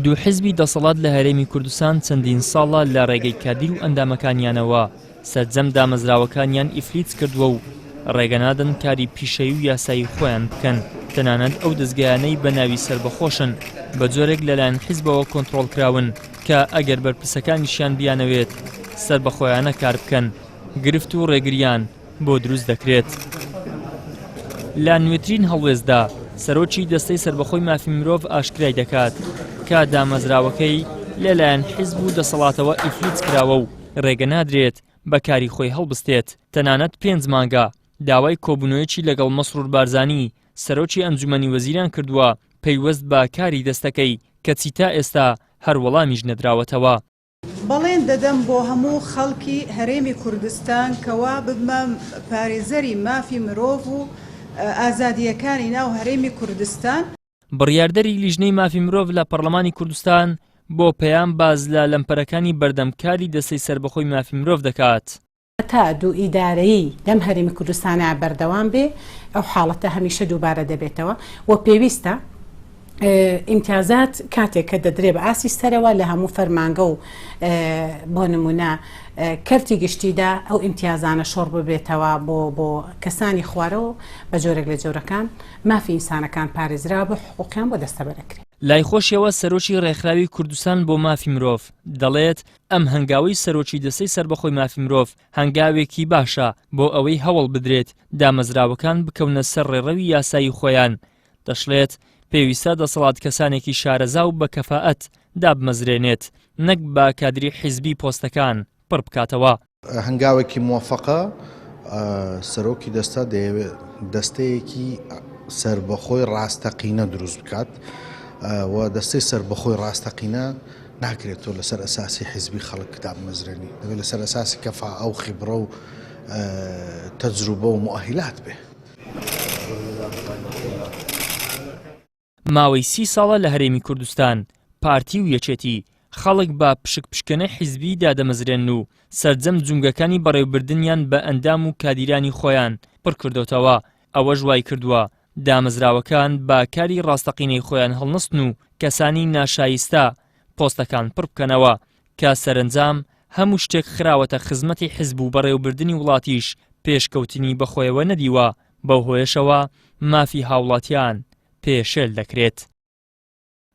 دوو حزبی دەسەڵات لە هەرێمی کوردستان چەندین ساڵە لە ڕێگەی کادیر و ئەندامەکانیانەوە سەرجەم دامەزراوەکانیان ئیفلیج کردووە و ڕێگە نادەن کاری پیشەیی و یاسایی خۆیان بکەن، تەنانەت ئەو دەزگایانەی بە ناوی سەربەخۆشن بە جۆرێک لەلایەن حزبەوە کۆنتڕۆڵ کراون کە ئەگەر بەرپرسەکانیشیان بیانەوێت سەربەخۆیانە کار بکەن گرفت و ڕێگریان بۆ دروست دەکرێت. لە نوێترین هەڵوێستدا سەرۆکی دەستەی سەربەخۆی مافی مرۆڤ ئاشکرای دەکات کە دامەزراوەکەی لەلایەن حیزب و دەسەڵاتەوە ئیفلیج کراوە و ڕێگە نادرێت بە کاری خۆی هەڵبستێت، تەنانەت پێنج مانگە داوای کۆبوونەوەیەکی لەگەڵ مەسرور بارزانی سەرۆکی ئەنجومەنی وەزیران کردووە پەیوەست بە کاری دەستەکەی، کەچی تا ئێستا هەر وەڵامیش نەدراوەتەوە. بەڵێن دەدەم بۆ هەموو خەڵکی هەرێمی کوردستان کەوا ببمە پارێزەری مافی مرۆڤ و ئازادییەکانی ناو هەرێمی کوردستان. بڕیاردەری لیژنەی مافی مرۆڤ لە پەڕلەمانی کوردستان بۆ پەیام باس لە لەمپەرەکانی بەردەم کاری دەستەی سەربەخۆی مافی مرۆڤ دەکات. تا دوو ئیدارەیی لەم هەرێمی کوردستانە بەردەوام بێ ئەو حاڵەتە هەمیشە دووبارە دەبێتەوە و پێویستە ئیمتیازات کاتێک کە دەدرێ بە ئاستی سەرەوە لە هەموو فەرمانگە و بۆ نمونە کەرتی گشتیدا ئەو ئیمتیازانە شۆڕ ببێتەوە بۆ بۆ کەسانی خوارەوە بە جۆرێک لە جۆرەکان مافی ئینسانەکان پارێزرا بە حقوقیان بۆ دەستەبەرەکرێ. لای خۆشیەوە سەرۆکی ڕێکخراوی کوردستان بۆ مافی مرۆڤ دەڵێت، ئەم هەنگاوەی سەرۆکی دەستەی سەربەخۆی مافی مرۆڤ هەنگاوێکی باشە بۆ ئەوەی هەوڵ بدرێت دامەزراوەکان بکەونە سەر ڕێڕەوی یاسایی خۆیان، دەشڵێت، پێویستە دەسەڵات کەسانێکی شارەزا و بە کەفائەت دابمەزرێنێت نەک بە کادری حیزبی پۆستەکان پڕ بکاتەوە. هەنگاوێکی مۆفەقە، سەرۆکی دەستە دەیەوێت دەستەیەکی سەربەخۆی ڕاستەقینە دروست بکات و دەستەی سەربەخۆی ڕاستەقینە ناکرێت تۆ لەسەر ئەساسی حیزبی خەڵک دابمەزرێنی، دەبێت لەسەر ئەساسی کەفائە و خیبرە و تەجروبە و موئەهیلات بێ. ماوەی سی ساڵە لە هەرێمی کوردستان پارتی و یەکێتی خەڵک بە پشک پشکەنە حیزبی دادەمەزرێنن و سەرجەم جومگەکانی بەڕێوبردنیان بە ئەندام و کادیرانی خۆیان پڕکردۆتەوە، ئەوەش وایکردووە دامەزراوەکان بە کاری ڕاستەقینەی خۆیان هەڵنەستن و کەسانی ناشایستە پۆستەکان پڕبکەنەوە کە سەرەنجام هەموو شتێک خراوەتە خزمەتی حزب و بەڕێوبردنی وڵاتیش پێشکەوتنی بەخۆیەوە نەدیوە، بەو هۆیەشەوە مافی هاوڵاتیان پێشێل دەکرێت.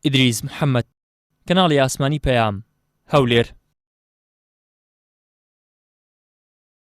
ئیدریس محەمەد، کەناڵی ئاسمانی پەیام، هەولێر.